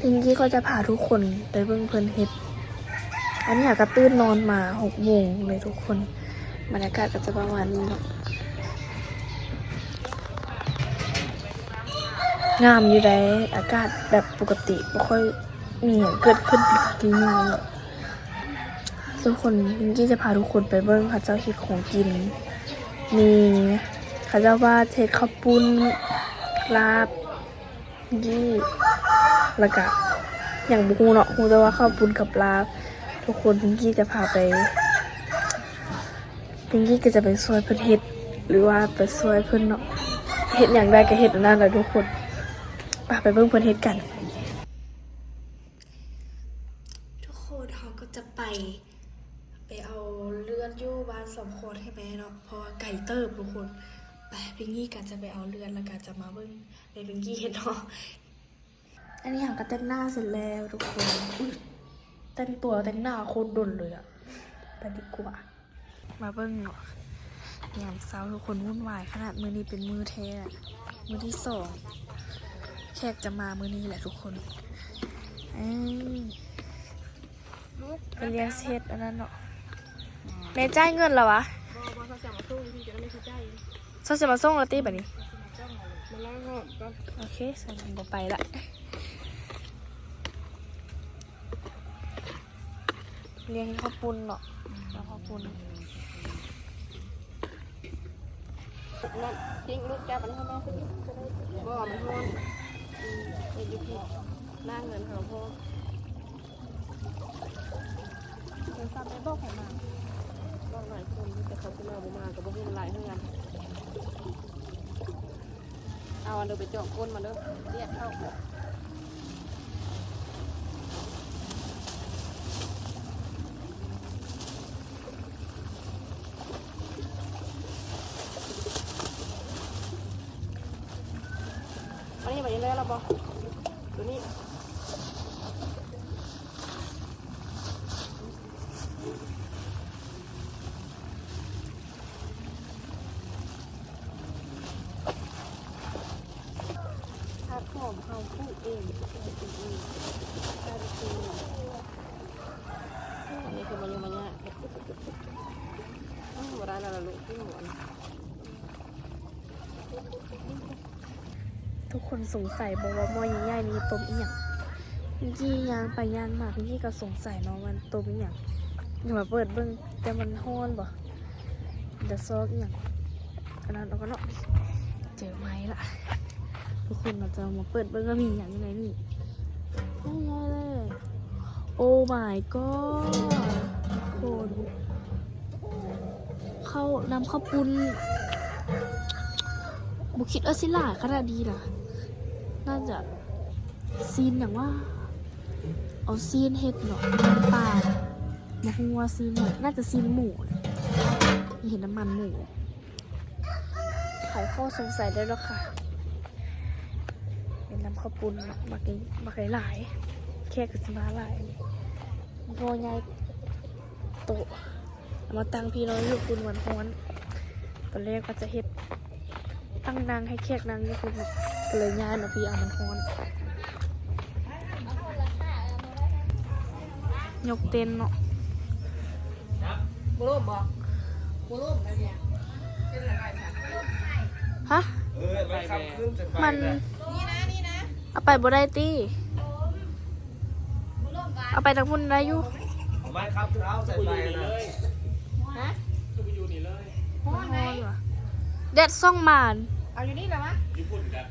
ພິງກີ້ກໍຈະພາທຸກຄົນໄປເບິ່ງເພິ່ນເຮັດ. ອັນນີ້ຫາກະຕື່ນນອນມາຫົກໂມງເລີຍທຸກຄົນ. ບັນຍາກາດກໍຈະປະມານນີ້ເນາະ. ງາມຢູ່ໃດ໋, ອາກາດແບບປົກກະຕິ ບໍ່ຄ່ອຍມີຫຍັງເກີດຂຶ້ນທີ່ນີ້ເນາະ. ທຸກຄົນ ພິງກີ້ຈະພາທຸກຄົນໄປເບິ່ງເຂົາເຈົ້າເຮັດຂອງກິນ. ມີ ເຂົາເຈົ້າວ່າເຮັດເຂົ້າປຸ້ນ ລາບ ກິ້ ແລ້ວກະຫຍັງບໍ່ຮູ້ເນາະ, ຮູ້ແຕ່ວ່າເຂົ້າປຸ້ນກັບລາບ. ທຸກຄົນ ພິງກີ້ຈະພາໄປ ພິງກີ້ກໍຈະໄປຊ່ວຍເພິ່ນເຮັດ ຫຼືວ່າໄປຊ່ວຍເພິ່ນເນາະ, ເຮັດຫຍັງໄດ້ກໍເຮັດອັນນັ້ນແຫຼະທຸກຄົນ. ໄປ ໄປເບິ່ງເພິ່ນເຮັດກັນ. ທຸກຄົນ ເຮົາກໍຈະໄປ ໄປເອົາເລືອດຢູ່ບ້ານສອມຄອນໃຫ້ແມ່ເນາະ ເພາະວ່າໄກເຕີບທຸກຄົນ. ໄປ ພິງກີ້ກໍຈະໄປເອົາເລືອດ ແລ້ວກໍຈະມາເບິ່ງແມ່ພິງກີ້ເຮັດເນາະ. ອັນນີ້ເຮົາກໍແຕ່ງໜ້າເສັດແລ້ວທຸກຄົນ. ອຸ້ຍ ແຕ່ງຕົວແຕ່ງໜ້າໂຄດດົນເລີຍອະ. ໄປດີກວ່າ. ມາເບິ່ງເນາະ ຍາມເຊົ້າທຸກຄົນວຸ່ນວາຍຂະໜາດ. ມື້ນີ້ເປັນມື້ແທ້ ມື້ທີສອງ ແຂກຈະມາມື້ນີ້ແຫຼະທຸກຄົນ. ເອີ ເພິ່ນລຽນເຮັດອັນນັ້ນເນາະ. ແມ່ຈ່າຍເງິນແລ້ວຫວາ? ບໍ່ ບໍ່ ເຂົາຈະມາສົ່ງ ທີ່ຈະໄດ້ແມ່ຊິຈ່າຍ. ເຂົາຊິມາສົ່ງແລ້ວຕິບາດນີ້? ມາລ້າງຫ້ອງກ່ອນ. ໂອເຄ ຊັ້ນບໍ່ໄປລະ. ລຽນເຮັດເຂົ້າປຸ້ນເນາະ ເຮັດເຂົ້າປຸ້ນ. ນັ້ນພິງລູກຈັບອັນນັ້ນໃຫ້ແມ່ຊິ. ບໍ່ ມັນຮ້ອນ. ອືມ ເຮັດຢູ່ພີ້ ລ້າງເງິນເຮົາພໍ. ໂທລະສັບໄດ້ບອກໃຜມາ? ບອກຫຼາຍຄົນ ແຕ່ເຂົາຊິມາບໍ່ມາກໍບໍ່ຮູ້ ມັນຫຼາຍເຮືອນ. ເອົາອັນເດີ ໄປເຈາະກົ້ນມັນເດີ ລຽກເຂົ້າ. ອັນນີ້ ບັດນີ້ແລ້ວລະບໍ່? ໂຕນີ້ ຜັກຫອມເຮົາປູກເອງ ເຮົາປູກເອງ. ອັນນີ້ຄືມາຍຸມາຍະ ບໍ່ໄດ້ແລ້ວລະລູກ ກິນໝົດ. ທຸກຄົນສົງໄສບໍ່ວ່າໝໍ້ໃຫຍ່ໆນີ້ຕົ້ມອີ່ຫຍັງ? ພິງກີ້ຍ່າງໄປຍ່າງມາ ພິງກີ້ກໍສົງໄສເນາະວ່າຕົ້ມອີ່ຫຍັງ. ມາເປີດເບິ່ງ ແຕ່ມັນຮ້ອນບໍ່ ເປັນຕາຊອກອີ່ຫຍັງ ອັນນັ້ນເອົາກ່ອນເນາະ. ເຈີໄມ້ລະ ທຸກຄົນ ເຮົາຈະມາເປີດເບິ່ງວ່າມີຫຍັງຢູ່ໃນນີ້. ງ່າຍໆເລີຍ. Oh my god ທຸກຄົນ ເຂົ້າ ນ້ຳເຂົ້າປຸ້ນ ບໍ່ຄິດວ່າຊິຫຼາຍຂະໜາດນີ້ນະ. ໜ້າຈະຊີ້ນຫຍັງຫວາ? ເອົາຊີ້ນເຮັດເນາະ ມັນປາ ບໍ່ຮູ້ວ່າຊີ້ນຫຍັງ ໜ້າຈະຊີ້ນໝູ. ເຫັນນ້ຳມັນໝູ ໄຂຂໍ້ສົງໄສໄດ້ແລ້ວຄ່ະ. ເປັນນ້ຳເຂົ້າປຸ້ນ ໝາກ ໝາກຫຼາຍໆ ແຂກກໍຊິມາຫຼາຍ. ໝໍ້ໃຫຍ່ໂຕ ເອົາມາຕັ້ງພີ້ເນາະ ຢູ່ພຸ້ນມັນຮ້ອນ. ຕອນແລກວ່າຈະເຮັດຕັ່ງນັ່ງໃຫ້ແຂກນັ່ງຢູ່ພຸ້ນເນາະ ກໍເລີຍຍ້າຍມາພີ້ ເອົາມັນຮ້ອນ. ຍົກເຕັນເນາະ. ບໍ່ລົມບໍ່? ບໍ່ລົມແລ້ວນີ້. ຮະ? ເອີ ມັນ ນີ້ນະ ນີ້ນະ ເອົາໄປບໍ່ໄດ້ຕິ? ເອົາໄປທາງພຸ້ນໄດ້ຢູ່. ເອົາໄມ້ຄ້ຳຂຶ້ນເອົາໃສ່ໄປນະ. ຮະ? ຄືໄປຢູ່ນີ້ເລີຍ. ຮ້ອນໄດ໋. ແດດສ່ອງມາ. ເອົາຢູ່ນີ້ລະວະ? ຢູ່ພຸ້ນກະ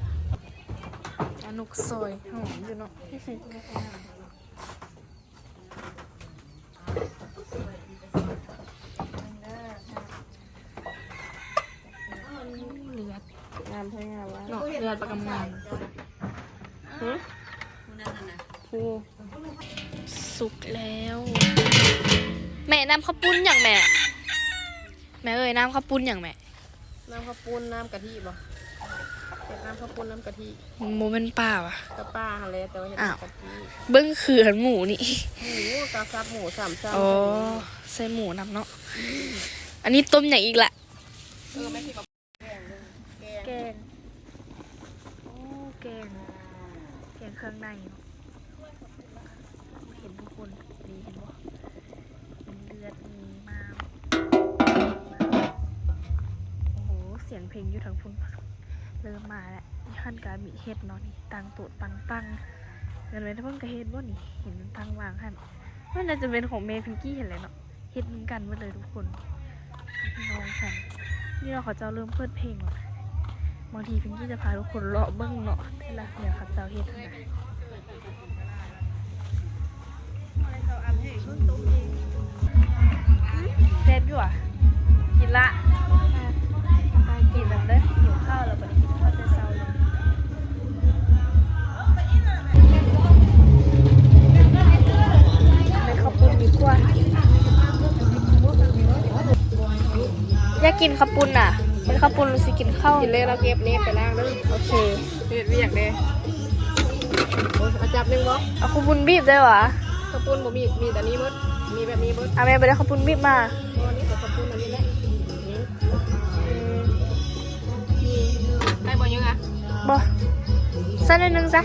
ອານຸກຊອຍຫອມຢູ່ເນາະ. ເລືອດ ງາມແທ້ງາມວ່າ ເນາະ ເລືອດປາກຳງາມ. ຫຶ? ຜູ້ ສຸກແລ້ວ. ແມ່ ນ້ຳເຂົ້າປຸ້ນຫຍັງແມ່? ແມ່ເອີຍ ນ້ຳເຂົ້າປຸ້ນຫຍັງແມ່? ນ້ຳເຂົ້າປຸ້ນ ນ້ຳກະທິບໍ່? ເຮັດນ້ຳເຂົ້າປຸ້ນນ້ຳກະທິ. ບໍ່ແມ່ນປາຫວາ? ກະປາຫັ້ນແຫຼະ ແຕ່ວ່າເຮັດ ອ້າວ ນ້ຳກະທິ. ເບິ່ງຄືອັນໝູນີ້ ໝູ ກະສັບໝູສາມຊັ້ນ. ອໍ ໃສ່ໝູນຳເນາະ. ອັນນີ້ຕົ້ມຫຍັງອີກລະ? ເອີ ແມ່ຊິບອກ ແກງ ແກງ ແກງ ໂອ້ ແກງ ແກງເຄື່ອງໃນເນາະ. ເຫັນທຸກຄົນ ນີ້ເຫັນບໍ່? ເຫັນເລືອດນີ້ມາ ໂອ້ໂຫ ສຽງເພງຢູ່ທາງພຸ້ນ ເລີ່ມມາແລ້ວ. ຢູ່ຫັ້ນກະມີເຫັດເນາະ ນີ້ ຕັ້ງໂຕະຕັ້ງຕັ່ງ ແມ່ນ ແມ່ນເພິ່ນກະເຮັດບໍ່ນີ້? ເຫັນຕັ້ງວາງຫັ້ນ ມັນໜ້າຈະເປັນຂອງແມ່ພິງກີ້ຫັ້ນແຫຼະເນາະ. ເຮັດນຳກັນເບິດເລີຍທຸກຄົນ ພີ່ນ້ອງກັນ. ນີ້ເນາະ ເຂົາເຈົ້າເລີ່ມເປີດເພງແລ້ວ. ບາງທີພິງກີ້ຈະພາທຸກຄົນເລາະເບິ່ງເນາະ ແຕ່ລະແນວເຂົາເຈົ້າເຮັດຫັ້ນນະ. ແຊບຢູ່ຫວາ? ກິນລະ ກິນນຳເດີ້ ຫິວເຂົ້າແລ້ວ ບໍ່ໄດ້ກິນເຂົ້າແຕ່ເຊົ້າເລີຍ. ເປັນເຂົ້າປຸ້ນດີກວ່າ ຢາກກິນເຂົ້າປຸ້ນນະ ເປັນເຂົ້າປຸ້ນ ຫຼືຊິກິນເຂົ້າ? ກິນເລີຍ ລາວເກັບເນັບໄປລ້າງເດີ້. ໂອເຄ ເຮັດວຽກເດ້. ເອົາຈັບໜຶ່ງບໍ່? ເອົາເຂົ້າປຸ້ນບີບໄດ້ຫວາ? ເຂົ້າປຸ້ນບໍ່ມີ ມີແຕ່ນີ້ເບິດ ມີແບບນີ້ເບິດ. ອາ ແມ່ບໍ່ໄດ້ເຂົ້າປຸ້ນບີບມາ. ບໍ່ ນີ້ເຂົ້າປຸ້ນອັນນີ້ແຫຼະ. ໄດ້ບໍ່ຍັງອະ? ບໍ່ ໃສ່ໜ້ອຍໜຶ່ງຊະ.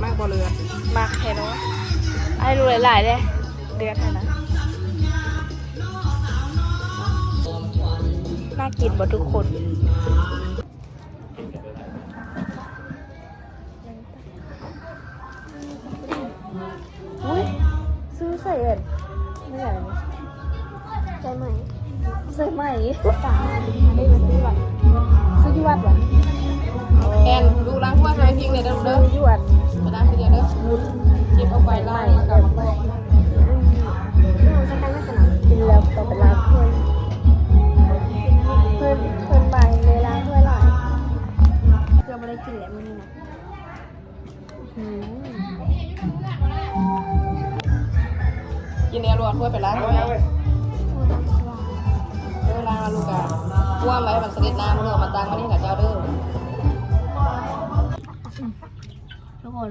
ມັກບໍ່ເລືອດ? ມັກແທ້ເນາະ ໃຫ້ຫຼາຍໆເດ້ ເລືອດຫັ້ນນະ. ໜ້າກິນບໍ່ທຸກຄົນ? ອຸ້ຍ ຊື້ໃສ່ແອນ ນີ້ຫຍັງນີ້? ໃສ່ໄໝ ໃສ່ໄໝ ສາມ ອັນນີ້ມາຊື້ຫວັດ ຊື້ຢູ່ວັດຫວາ? ແອນ ລູກລ້າງຖ້ວຍໃຫ້ພິງແດ່ເດີ້ ລູກເດີ້ ຢູ່ອັນ ໄປລ້າງທີດຽວເດີ້ ເກັບເອົາໄປລ້າງແລ້ວກໍມາບອກ. ອືມ ກິນແລ້ວກໍໄປລ້າງຖ້ວຍ ເພິ່ນ ເພິ່ນວ່າເວລາຖ້ວຍຫຼາຍ ເກືອບບໍ່ໄດ້ກິນແລ້ວມື້ນີ້ນະ. ອືມ ກິນແລ້ວລວກຖ້ວຍໄປລ້າງໄວ້ ເອີ ລ້າງແລ້ວລູກກະກວມໄວ້ໃຫ້ມັນສະເດັດນ້ຳ ເອົາມາຕັ້ງໄວ້ນີ້ໃຫ້ເຈົ້າເດີ້ ທຸກຄົນ.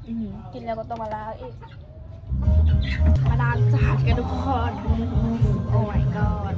ອືມ ກິນແລ້ວກໍຕ້ອງມາລ້າງອີກ. ມາລ້າງຈານກັນທຸກຄົນ. Oh my god.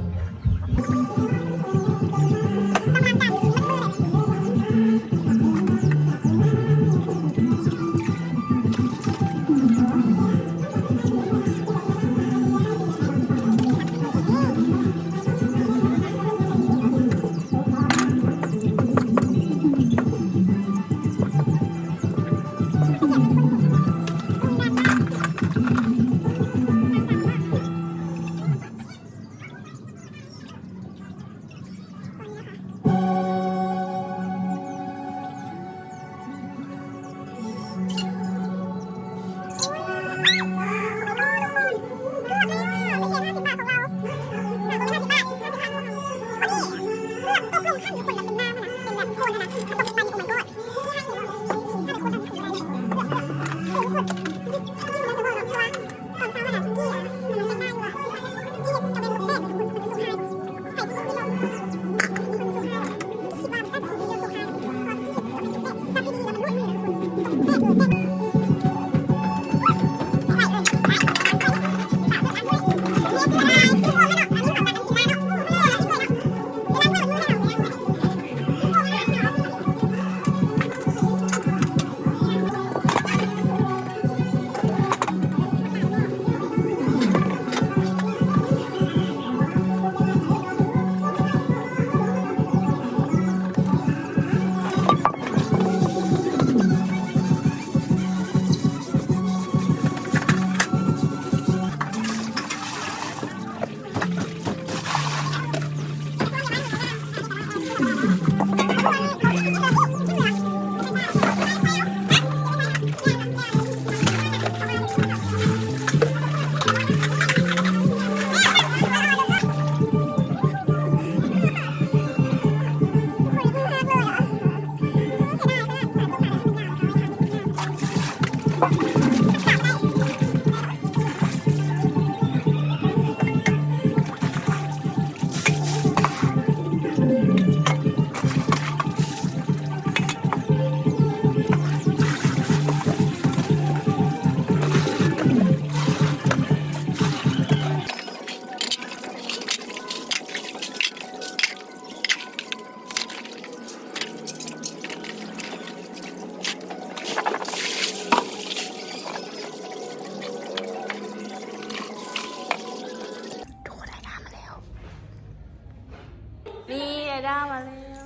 ດາມາແລ້ວ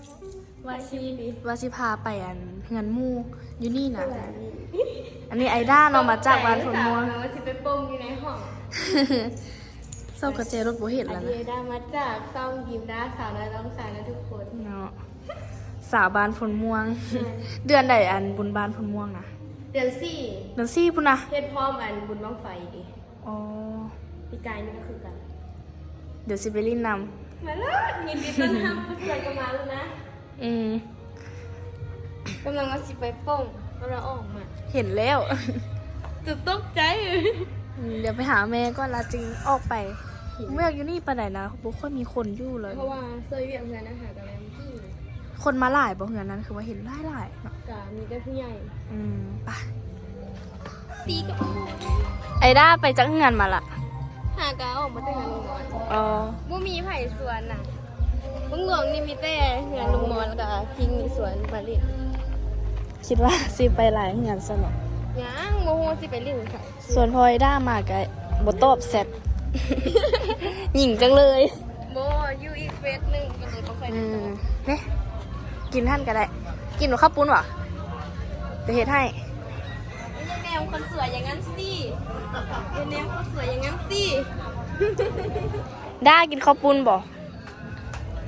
ວ່າຊິ ວ່າຊິພາໄປອັນເຮືອນໝູ່ຢູ່ນີ້ນະ. ອັນນີ້ໄອດ້າເນາະ ມາຈາກບ້ານໂພນມ່ວງ ວ່າຊິໄປປົງຢູ່ໃນຫ້ອງ ຊອກກະແຈລົດບໍ່ເຫັນແລ້ວນະ. ອັນນີ້ໄອດ້າມາຈາກຊ່ອງຍິ້ມດາສາວນ້ອຍຮ້ອງສາຍນະທຸກຄົນເນາະ ສາວບ້ານໂພນມ່ວງ. ເດືອນໃດອັນບຸນບ້ານໂພນມ່ວງນະ? ເດືອນສີ່ ເດືອນສີ່ພຸ້ນນະ ເຮັດພ້ອມອັນບຸນບັ້ງໄຟເດ. ອໍ ປີກາຍນີ້ກໍຄືກັນ. ດຽວຊິໄປຫຼິ້ນນຳ. ມາເລີຍ ຍິນດີຕ້ອນຮັບ ຜູ້ຊ່ວຍກໍມາແລ້ວນະ. ອືມ ກຳລັງວ່າຊິໄປປົງ ກຳລັງອອກມາ ເຫັນແລ້ວ ຕົກໃຈ. ອືມ ດຽວໄປຫາແມ່ກ່ອນ ລະຈຶ່ງອອກໄປ. ບໍ່ຢາກຢູ່ນີ້ປານໃດນະ ບໍ່ຄ່ອຍມີຄົນຢູ່ເລີຍ ເພາະວ່າຊ່ວຍວຽກເຮືອນນະຫາກະແມ່ນ ຄົນມາຫຼາຍບໍ່ເຮືອນນັ້ນ? ຄືວ່າເຫັນຫຼາຍໆເນາະ. ກະມີແຕ່ຜູ້ໃຫຍ່. ອືມ ໄປ ຕີກັບ ໄອດ້າໄປຈັກເຮືອນມາລະ? ຫາກະອອກມາແຕ່ເຮືອນລຸງມອນ. ອໍ ບໍ່ມີໃຜຊວນນະ. ເມືອງຫຼວງນີ້ມີແຕ່ເຮືອນລຸງມອນ ແລ້ວກະພິງນີ້ຊວນມາຫຼິ້ນ. ຄິດວ່າຊິໄປຫຼາຍເຮືອນຊະເນາະ. ຍັງບໍ່ຮູ້ຊິໄປຫຼິ້ນໃສ. ຊວນພໍ່ໄອດ້າມາກະບໍ່ຕອບແຊັດ ຍິງຈັງເລີຍ. ບໍ່ ຢູ່ອີກເຟສໜຶ່ງກໍເລີຍບໍ່ຄ່ອຍໄດ້ຕອບ. ອືມ ເດ້ ກິນຫັ້ນກໍໄດ້. ກິນເຂົ້າປຸ້ນຫວາ? ໄປເຮັດໃຫ້. ຢ່າແນມຄົນສວຍຢ່າງນັ້ນຊິ ຢ່າແນມຄົນສວຍຢ່າງນັ້ນຊິ. ດ້າ ກິນເຂົ້າປຸ້ນບໍ່?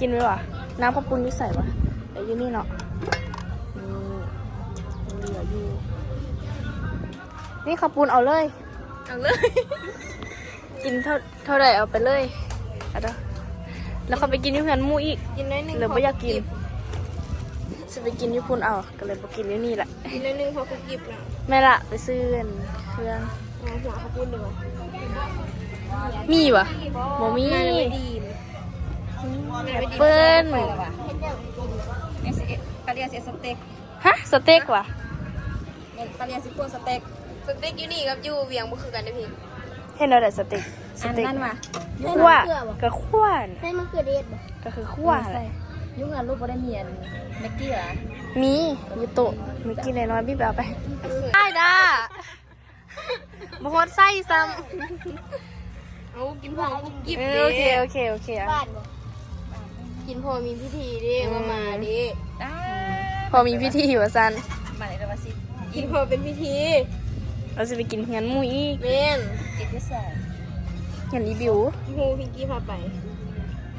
ກິນໄວ້ຫວາ? ນ້ຳເຂົ້າປຸ້ນຢູ່ໃສຫວາ? ເອີ ຢູ່ນີ້ເນາະ. ນີ້ ນີ້ເຫຼືອຢູ່. ນີ້ເຂົ້າປຸ້ນ ເອົາເລີຍ ເອົາເລີຍ. ກິນເທົ່າ ເທົ່າໃດເອົາໄປເລີຍ ເອົາເດີ. ແລ້ວເຂົ້າໄປກິນຢູ່ເຮືອນໝູ່ອີກ ກິນໜ້ອຍໜຶ່ງ ຫຼືບໍ່ຢາກກິນ? ຊິໄປກິນຢູ່ພຸ້ນເອົາ ກໍເລີຍບໍ່ກິນຢູ່ນີ້ລະ. ກິນໜ້ອຍໜຶ່ງພໍກຸບກິບນະ. ແມ່ນລະ ໄປຊື້ອັນເຄື່ອງ. ເອົາຫົວເຂົ້າປຸ້ນດີກວ່າ. ມີຫວາ? ບໍ່ມີ. ແອັບເປິ້ນ. ປາເລຍຊິເຮັດສະເຕັກ. ຮະ? ສະເຕັກຫວາ? ປາເລຍຊິຂົ້ວສະເຕັກ. ສະເຕັກຢູ່ນີ້ກັບຢູ່ວຽງບໍ່ຄືກັນເດ້ພີ່. ເຮັດແນວໃດສະເຕັກ? ສະເຕັກ ອັນນັ້ນຫວາ? ຂົ້ວ ກະຂົ້ວ. ໃສ່ມະເຂືອເທດບໍ່? ກະຄືຂົ້ວ. ເອີ ໃສ່. ຢູ່ເຮືອນລູກບໍ່ໄດ້ມີອັນແມັກກີ້ຫວາ? ມີ ຢູ່ໂຕະ ແມັກກີ້ນ້ອຍໆ ບີບໄປເອົາໄປ. ໄດ້ດາ. ບໍ່ຮອດໃສ່ຊ້ຳ. ເອົາ ກິນພໍກຸບກິບ. ເອີ ເດ້ ໂອເຄ ໂອເຄ ໂອເຄ. ຫວານບໍ່? ກິນພໍມີພິທີເດ້. ອືມ ວ່າມາເດ້. ພໍມີພິທີວ່າຊັ້ນ. ມາເລີຍວ່າຊິ ກິນພໍເປັນພິທີ. ເຮົາຊິໄປກິນເຮືອນໝູ່ອີກ. ແມ່ນ. ກິນຢູ່ໃສ? ເຮືອນອີບິວ. ຮູ້ ພິງກີ້ພາໄປ.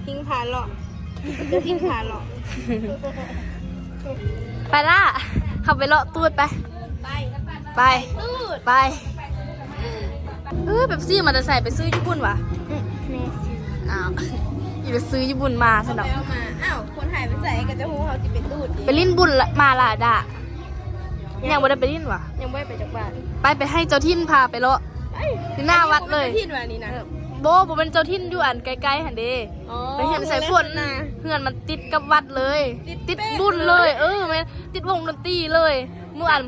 ພິງພາເລາະ ພິງພາເລາະ. ໄປລະ ເຮົາໄປເລາະຕູດໄປ. ໄປ ໄປ ຕູດ ໄປ. ເອີ ເປັບຊີມາແຕ່ໃສ? ໄປຊື້ຢູ່ບຸນຫວາ? ອືມ ແມ່ຊື້. ອ້າວ ອີ່ໄປຊື້ຢູ່ບຸນມາຊັ້ນດອກ. ເອົາມາ. ອ້າວ ຄົນຫາຍໄປໃສ? ກໍຈະຮູ້ເຮົາຊິໄປຕູດເດ້. ໄປຫຼິ້ນບຸນມາລະດາ. ຍັງບໍ່ໄດ້ໄປຫຼິ້ນຫວາ? ຍັງບໍ່ໄດ້ໄປຈັກບາດ. ໄປ ໄປໃຫ້ເຈົ້າຖິ່ນພາໄປເລາະ. ໄປ ຢູ່ໜ້າວັດເລີຍ. ເຈົ້າຖິ່ນວ່ານີ້ນະ. ບໍ່ ບໍ່ແມ່ນເຈົ້າຖິ່ນ ຢູ່ອັນໃກ້ໆຫັ້ນເດ້. ອໍ ໄປເຮືອນສາຍຝົນ. ເຮືອນມັນຕິດກັບວັດເລີຍ ຕິດ ຕິດບຸນເລີຍ. ເອີ ແມ່ນ ຕິດວົງດົນຕີເລີຍ. ມື້ອັນ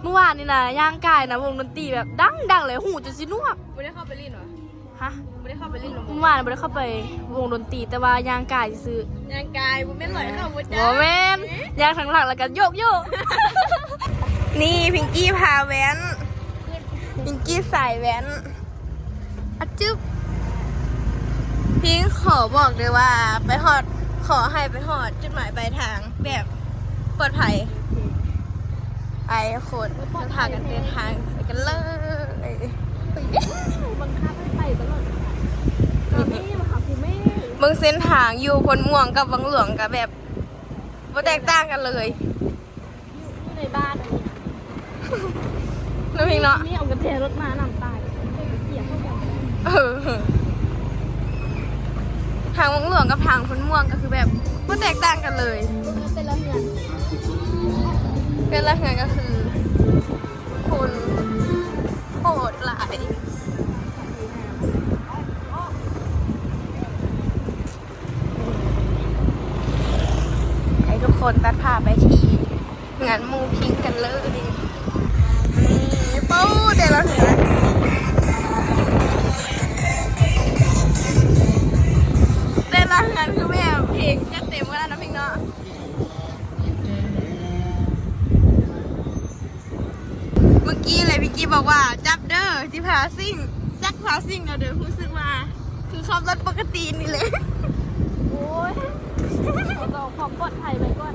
ມື້ວານນີ້ນະ ຍ່າງກາຍນະ ວົງດົນຕີແບບດັງໆເລີຍ ຫູຈົນຊິໜວກ. ບໍ່ໄດ້ເຂົ້າໄປຫຼິ້ນຫວາ? ຮະ? ບໍ່ໄດ້ເຂົ້າໄປຫຼິ້ນຫວາ? ມື້ວານບໍ່ໄດ້ເຂົ້າໄປວົງດົນຕີ ແຕ່ວ່າຍ່າງກາຍຊື່ໆ. ຍ່າງກາຍ ບໍ່ແມ່ນລອຍເຂົ້າບໍ່ຈ້າ. ບໍ່ແມ່ນ ຍ່າງທາງຫຼັງແລ້ວກໍໂຍກໆ. ນີ້ພິງກີ້ພາແວ້ນ ພິງກີ້ສາຍແວ້ນ. ອະຈຶ່ບ ພິງຂໍບອກເດີວ່າ ໄປຮອດ ຂໍໃຫ້ໄປຮອດຈຸດໝາຍປາຍທາງແບບປອດໄພ. ໄປຄົນ ເຮົາພາກັນເດີນທາງໄປກັນເລີຍ. ບັງຄັບໃຫ້ໄປຕະຫຼອດ. ເບິ່ງເສັ້ນທາງຢູ່ໂພນມ່ວງກັບວັງຫຼວງກໍແບບບໍ່ແຕກຕ່າງກັນເລີຍ. ຢູ່ໃນບ້ານອັນນີ້ ເນາະ ເນາະ ເນາະ. ນີ້ເອົາກະແຈລົດມານຳຕາຍ ເສຍເຂົ້າກັນ. ເອີ ທາງວັງຫຼວງກັບທາງໂພນມ່ວງກໍຄືແບບບໍ່ແຕກຕ່າງກັນເລີຍ. ເບິ່ງເອົາແຕ່ລະເຮືອນ ແຕ່ລະເຮືອນກໍຄືຄົນໂຫດຫຼາຍ. ໃຫ້ທຸກຄົນຕັດພາບໄປທີ່ເຮືອນໝູ່ພິງກັນເລີຍ. ນີ້ ໂປ້ ແຕ່ລະເຮືອນ ແຕ່ລະເຮືອນຄືແບບເພງຈັດເຕັມຂະໜາດນັ້ນເນາະ. ເມື່ອກີ້ແຫຼະ ພິງກີ້ບອກວ່າ ຈັບເດີ ຊິພາຊິງ ຈັກພາຊິງແລ້ວເດີ. ຮູ້ສຶກວ່າຄືຂັບລົດປົກກະຕິນີ້ແຫຼະ. ໂອ້ຍ ເອົາຄວາມປອດໄພໄວ້ກ່ອນ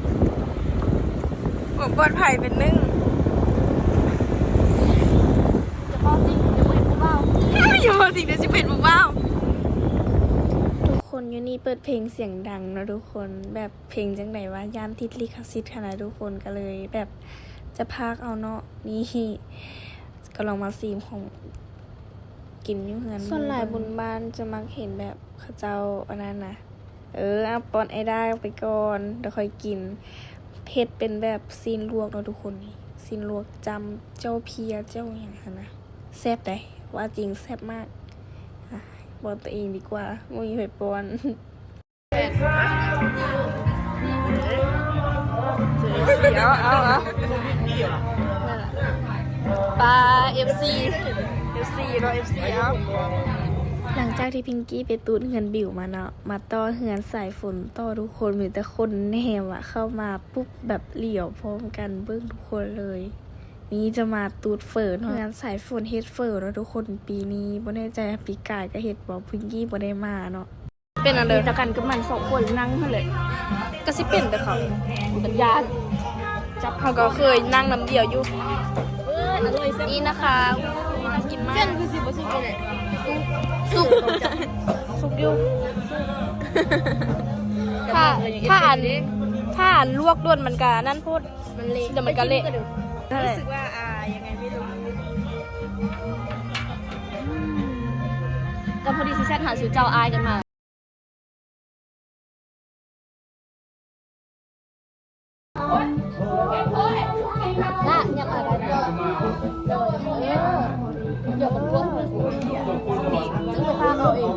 ຄວາມປອດໄພເປັນໜຶ່ງ ຢ່າເວົ້າຈິງ ດຽວຊິເປັນຜູ້ບ່າວ ຢ່າເວົ້າຈິງ ດຽວຊິເປັນຜູ້ບ່າວ. ທຸກຄົນຢູ່ນີ້ເປີດເພງສຽງດັງເນາະທຸກຄົນ ແບບເພງຈັ່ງໃດວະ ຢ້ານຕິດລິຂະສິດຫັ້ນນະທຸກຄົນ ກໍເລີຍແບບຈະພາກເອົາເນາະ. ນີ້ ກໍລອງມາຊີມຂອງກິນຢູ່ເຮືອນ ສ່ວນຫຼາຍບຸນບ້ານຈະມັກເຫັນແບບເຂົາເຈົ້າອັນນັ້ນນະ ເອີ ອ່ະ ປ້ອນໄອ້ດ້າໄປກ່ອນ ດຽວຄ່ອຍກິນ. ເຮັດເປັນແບບຊີ້ນລວກເນາະທຸກຄົນ ນີ້ ຊີ້ນລວກຈ້ຳ ເຈົ້າເພຍ ເຈົ້າຫຍັງຫັ້ນນະ ແຊບໃດ໋ ວ່າຈິງແຊບມາກ. ອະ ປ້ອນຕົວເອງດີກວ່າ ບໍ່ມີໃຜປ້ອນ. ເອົາ ເອົາ ເອົາ ປາ ເອັຟຊີ ເອັຟຊີເນາະ ເອັຟຊີ ເອົາ. ຫຼັງຈາກທີ່ພິງກີ້ໄປຕູດເຮືອນບິວມາເນາະ ມາຕໍ່ເຮືອນສາຍຝົນຕໍ່ທຸກຄົນ ມີແຕ່ຄົນແນ່ວ່າ ເຂົ້າມາປຸບແບບຫຼຽວພ້ອມກັນເບິ່ງທຸກຄົນເລີຍ. ນີ້ຈະມາຕູດເຝີເນາະ ເຮືອນສາຍຝົນເຮັດເຝີເນາະທຸກຄົນ. ປີນີ້ບໍ່ແນ່ໃຈປີກາຍກໍເຮັດບໍ່ ພິງກີ້ບໍ່ໄດ້ມາເນາະ. ເປັນອັນເດີ ມີແຕ່ກັນກັບມັນສອງຄົນນັ່ງຫັ້ນແຫຼະ ກໍຊິເປັນແຕ່ເຂົາ ປັນຍາຈັບ ເຮົາກໍເຄີຍນັ່ງນຳດຽວຢູ່. ເອີ ອະລ່ອຍແຊບ ນີ້ນະຄະ ອຸ້ຍ ໜ້າກິນມາກ. ເສັ້ນຄືຊິບໍ່ສຸກເລີຍ ສຸກ ສຸກ ສຸກຢູ່ ຖ້າ ຖ້າອັນ ຖ້າອັນລວກດ່ວນມັນກະນັ້ນໂພດ ມັນເລະ ດຽວມັນກະເລະ ນັ້ນແຫຼະ. ຮູ້ສຶກວ່າ ອ່າ ຍັງໄງໄມ່ຮູ້ ກໍພໍດີຊິແຊັດຫາສູ່ເຈົ້າ ອ້າຍກັນມາ. ນະ ຍັບມາໄດ້ ເອີ ດຽວມັນລວກ ຈຶ່ງໄປພາກເອົາເອງ.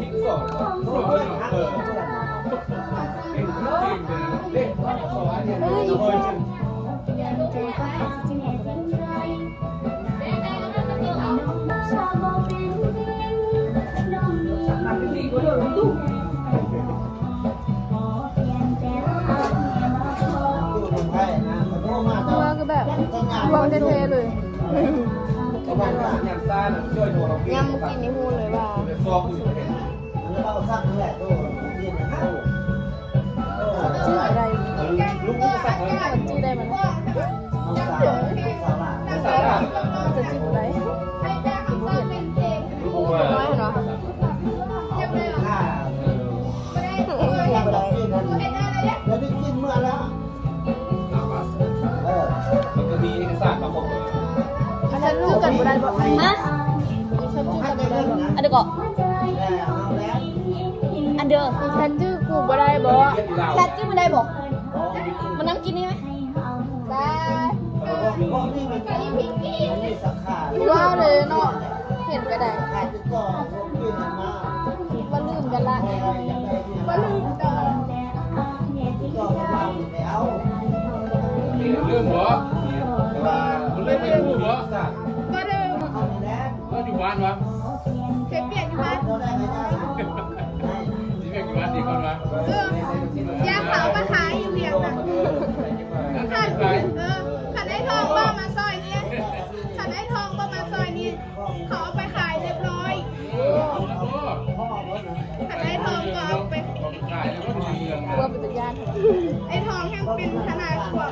ເນື້ອຄືແບບລວກແທ້ໆເລີຍ ກິນໄດ້ບໍ່? ຍາມບໍ່ກິນນີ້ຮູ້ເລີຍວ່າ ຈື່ບໍ່ໄດ້ ຈື່ໄດ້ມັນ ຈະຈື່ບໍ່ໄດ້ ກິນບໍ່ເຫັນ ກິນບໍ່ໄດ້ ເອີ ມັນກໍມີເອກະສານມາຄົບ. ມັນຈື່ກັນບໍ່ໄດ້ບໍ່? ຮະ? ອັນເດີກໍ ອັນເດີ ແຊັດຈື່ກູບໍ່ໄດ້ບໍ່? ແຊັດຈື່ມັນໄດ້ບໍ່? ມານັ່ງກິນນີ້ໄໝ? ໄດ້ ວ່າເລີຍເນາະ ເຫັນກໍໄດ້ ບໍ່ລືມກັນລະ ບໍ່ລືມດອກ. ລືມບໍ່? ບໍ່ລືມບໍ່? ບໍ່ລືມ. ເຮັດວຽກຢູ່ບ້ານ ເຮັດວຽກຢູ່ບ້ານດີກ່ອນວະ. ເອີ ຢ່າເຂົາເອົາໄປຂາຍຢູ່ວຽງນະ. ຄັນ ເອີ ຄັນໄອ້ທອງບໍ່ມາຊ່ອຍນີ້ ຄັນໄອ້ທອງບໍ່ມາຊ່ອຍນີ້ ເຂົາເອົາໄປຂາຍຮຽບຮ້ອຍ. ຄັນໄອ້ທອງກໍເອົາໄປຂາຍ ເພື່ອເປັນຕົວຢ່າງ ໄອ້ທອງແຮ່ງເປັນທະນາຍຄວາມ.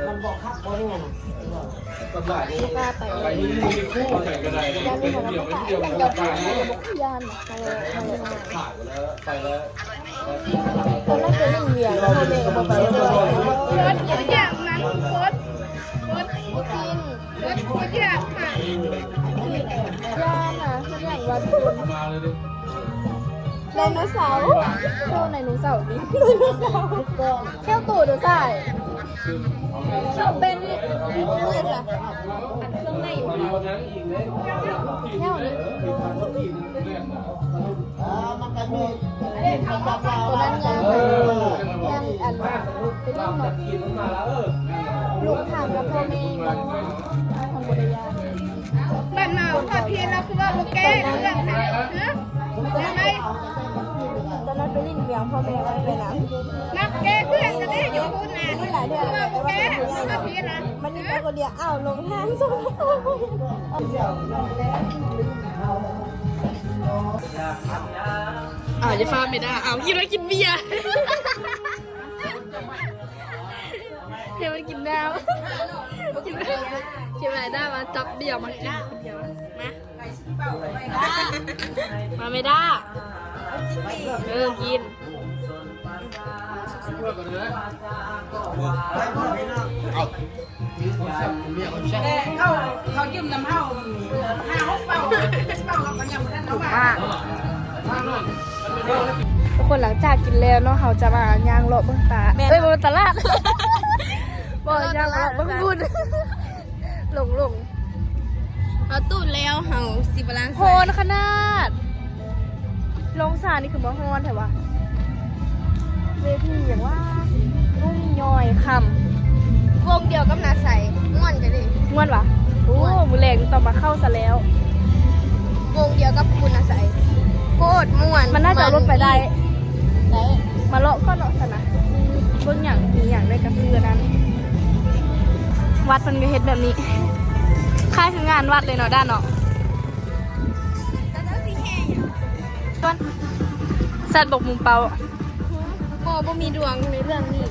ມັນບໍ່ຄັກບໍ່ແນ່ນະ. ໄປຢູ່ໃນຄູ່ໃດກໍໄດ້ ຢ້ານບໍ່ໄດ້ ມັນກໍຢ້ານນະ. ໄປແລ້ວ ຕອນນັ້ນໄປຫຼິ້ນວຽງ ພໍ່ແມ່ກໍບໍ່ໄປ ເພິ່ນບໍ່ຢາກມັນ ໂຄດ ໂຄດບໍ່ກິນ ໂຄດບໍ່ຢາກຫາ ຢ້ານນະ ເພິ່ນຫຍັງວ່າທຸກຄົນ ໄດໂນເສົາ ໂຕໄດໂນເສົາຕິ ໄດໂນເສົາ ແຂ້ວໂຕເດີຊ້າຍ ເປັນ ເປັນຫຍັງຊະ ອັນເຄື່ອງໃນ ແຂ້ວນີ້ ຕົວນັ້ນຍ່າງໄປ ຍ່າງອັນ ໄປຫຼິ້ນເນາະ ລູກຖາມກັບພໍ່ແມ່ ທຳບໍ່ໄດ້ຍ່າງ ບັດມາຮອດພີ້ລາວຄືວ່າບໍ່ແກ້ເລື່ອງຫັ້ນ ຮະ ຕອນນັ້ນໄປຫຼິ້ນວຽງ ພໍ່ແມ່ວ່າໄປນຳ ມັກແກ້ເລື່ອງກັນເດ້ຢູ່ພຸ້ນນະ ນີ້ຫຼາຍເທື່ອແລ້ວ ແຕ່ວ່າໄປຜູ້ໃຫຍ່ ມັນນີ້ໄປຄົນດຽວ ອ້າວ ຫຼົງທາງ ສອງຄົນ ເອົາ ເອົາ ເອົາ ເອົາ. ຢາກທຳຫຍັງ ເອົາ ຢ່າຟ້າວແມ່ດາ ເອົາ ຄິດວ່າກິນເບຍ ໃຫ້ມັນກິນນ້ຳ ຄິດວ່າ ຄິດວ່າໄອ້ດ້າວ່າຈັບເບຍມາກິນ ມາ ມາແມ່ດາ ເອີ ກິນ ເຂົາ ເຂົາຢືມນຳເຮົາຫ້າຫົກເປົາ ເປົາເຮົາກໍຍັງບໍ່ທັນເອົາມາ. ທຸກຄົນ ຫຼັງຈາກກິນແລ້ວເນາະ ເຮົາຈະມາຍ່າງເລາະເບິ່ງຕະ ແມ່ນ ເອີຍ ບໍ່ແມ່ນຕະຫຼາດ ບໍ່ ຍ່າງເລາະເບິ່ງບຸນ ຫຼົງໆ ເຮົາຕູດແລ້ວ ເຮົາຊິໄປລ້າງ ຮ້ອນຂະໜາດ. ລົງສານີ້ຄືບໍ່ຮ້ອນແທ້ວະ ເວທີຫຍັງວະ ລຸງຍ້ອຍຄຳ ວົງດຽວກັບນາໄຊ ມ່ວນກະເດ້ ມ່ວນຫວາ ໂອ້ ມື້ແລງຕ້ອງມາເຂົ້າຊະແລ້ວ ວົງດຽວກັບບຸນນາໄຊ ໂຄດມ່ວນ ມັນໜ້າຈະເອົາລົດໄປໄດ້ ໄດ້ ມາເລາະກ່ອນເນາະຊັ້ນນະ ເບິ່ງຫຍັງ ມີຫຍັງໄດ້ກະຊື້ອັນນັ້ນ ວັດເພິ່ນກະເຮັດແບບນີ້ ຄ້າຍຄືງານວັດເລີຍເນາະ ດ້ານເນາະ. ສັດບົກມຸມເປົ້າ ບໍ່ ບໍ່ມີດວງໃນເລື່ອງນີ້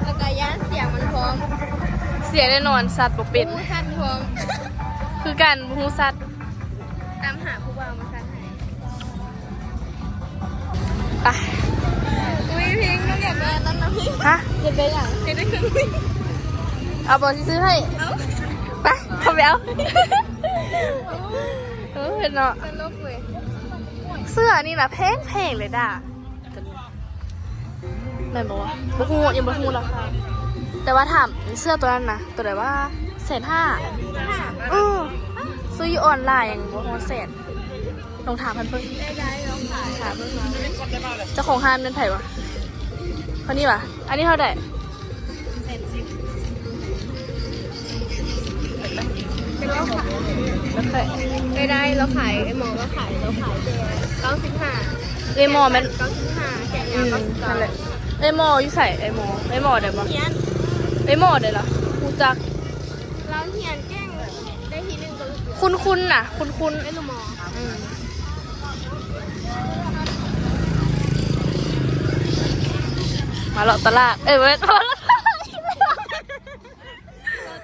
ແລ້ວກະຢ້ານສຽງມັນພ້ອມ ສຽງແນ່ນອນ ສັດບໍ່ເປັນ ຮູ້ສັດພ້ອມ ຄືກັນ ບໍ່ຮູ້ສັດ ຕາມຫາຜູ້ບ່າວມາສັດໃຫ້ ໄປ ອຸ້ຍ ພິງ ນ້ອງຢາກໄດ້ອັນນັ້ນນະພິງ ຮະ ຢາກໄດ້ຫຍັງ ຢາກໄດ້ເຄື່ອງບິນ ເອົາບໍ່ ຊິຊື້ໃຫ້ ເອົາ ໄປ ເຂົ້າໄປເອົາ ເອີ ເນາະ ຕະຫຼົກເວີຍ ເສື້ອນີ້ນະແພງໆ ເລີຍດາ ແມ່ນບໍ່ວະ ບໍ່ຮູ້ ຍັງບໍ່ຮູ້ລາຄາ ແຕ່ວ່າຖາມເສື້ອໂຕນັ້ນນະ ໂຕໃດວະ ແສນຫ້າ ເອີ ຊື້ຢູ່ອອນລາຍຍັງບໍ່ຮອດແສນ ລອງຖາມເພິ່ນເບິ່ງ ໄດ້ໆ ລອງຖາມເບິ່ງ ເຈົ້າຂອງຮ້ານແມ່ນໃຜວະ ຄົນນີ້ຫວາ ອັນນີ້ເທົ່າໃດ? ໄດ້ໆ ລາວຂາຍ ເອື້ອຍໝໍລາວຂາຍ ລາວຂາຍແຕ່ເກົ້າສິບຫ້າ ເອື້ອຍໝໍແມ່ນ ເກົ້າສິບຫ້າ ແຂນຍາວ ອືມ ເກົ້າສິບເກົ້າ ນັ້ນແຫຼະ ເອື້ອຍໝໍຢູ່ໃສ? ເອື້ອຍໝໍ ເອື້ອຍໝໍໄດ້ບໍ່? ຮຽນ ເອື້ອຍໝໍໄດ້ລະ ຮູ້ຈັກ ລາວຮຽນເກັ່ງ ໄດ້ທີໜຶ່ງ ຄຸ້ນໆ ນະ ຄຸ້ນໆ ເອື້ອຍໜູໝໍ ອືມ ມາເລາະຕະຫຼາດ ເອີຍ ບໍ່ແມ່ນ ມາເລາະ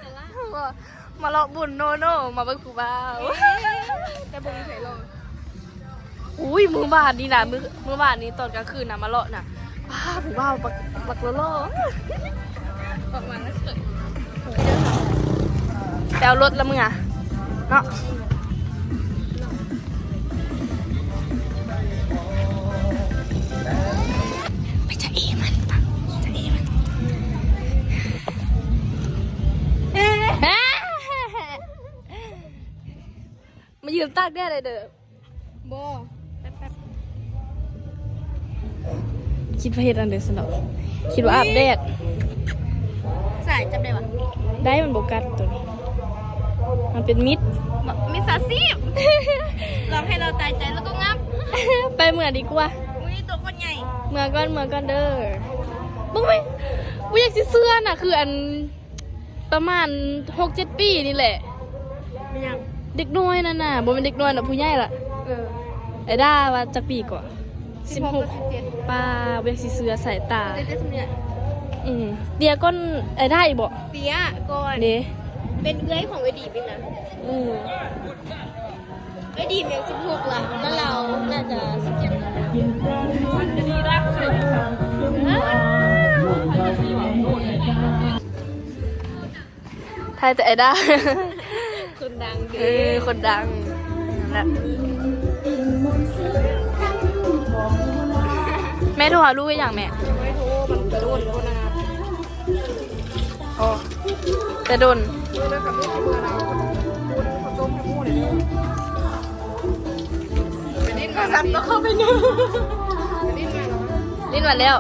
ຕະຫຼາດ ມາເລາະບຸນ ໂນ ໂນ ມາເບິ່ງຜູ້ບ່າວ ແຕ່ບໍ່ມີໃຜຫຼໍ່ ອຸ້ຍ ມື້ວານນີ້ນະ ມື້ ມື້ວານນີ້ຕອນກາງຄືນນະ ມາເລາະນະ ປ້າ ຜູ້ບ່າວບັກ ບັກຫຼໍ່ໆ ອອກມາແລ້ວເຂີນ ໄປເອົາລົດລະເມືອເນາະ ໄປຈະເອມັນ ຈະເອມັນ ມາຢືນຕາກແດດໄດ້ເດີ. ບໍ່ ແປັບໆ ຄິດວ່າເຮັດອັນໃດຊັ້ນດອກ ຄິດວ່າອາບແດດ ສາຍຈັບໄດ້ຫວາ? ໄດ້ ມັນບໍ່ກັດໂຕນີ້ ມັນເປັນມິດ ມິດສາຊີບ ຫຼອກໃຫ້ລາວຕາຍໃຈແລ້ວກໍງັບ ໄປເມືອດີກວ່າ ອຸ້ຍ ໂຕໂຄດໃຫຍ່ ເມືອກ່ອນ ເມືອກ່ອນເດີ ເບິ່ງໄປ ບໍ່ຢາກຊິເຊື່ອນະ ຄືອັນ ປະມານຫົກເຈັດປີນີ້ແຫຼະ ເດັກນ້ອຍນັ້ນນະ ບໍ່ແມ່ນເດັກນ້ອຍດອກ ຜູ້ໃຫຍ່ລະ ເອີ ໄອ້ດາວ່າຈັກປີເກາະ ສິບຫົກ ສິບຫົກ ສິບເຈັດ ປ້າ ບໍ່ຢາກຊິເຊື່ອສາຍຕາ ເຕັມໆ ສ່ຳນີ້ ອືມ ເຕ້ຍກ່ອນໄອ້ດາອີກບໍ່ ເຕ້ຍກ່ອນ ເດ້ ເປັນເອື້ອຍຂອງໄອ້ດີບອີກນະ ອືມ. ໄອ້ດີມຍັງສິບຫົກລະ ແລ້ວລາວໜ້າຈະສິບເຈັດລະ ເອີ ຖ່າຍແຕ່ໄອ້ດາ ຄົນດັງເດ້ ເອີ ຄົນດັງ ນັ້ນແຫຼະ ແມ່ໂທຫາລູກເຮັດຫຍັງແມ່? ຍັງບໍ່ໄດ້ໂທ ມັນກະໂດນໂພດນະ. ອໍ ແຕ່ດົນ ໂທລະສັບກໍເຂົ້າໄປເນີ ຫຼິ້ນມາແລ້ວ.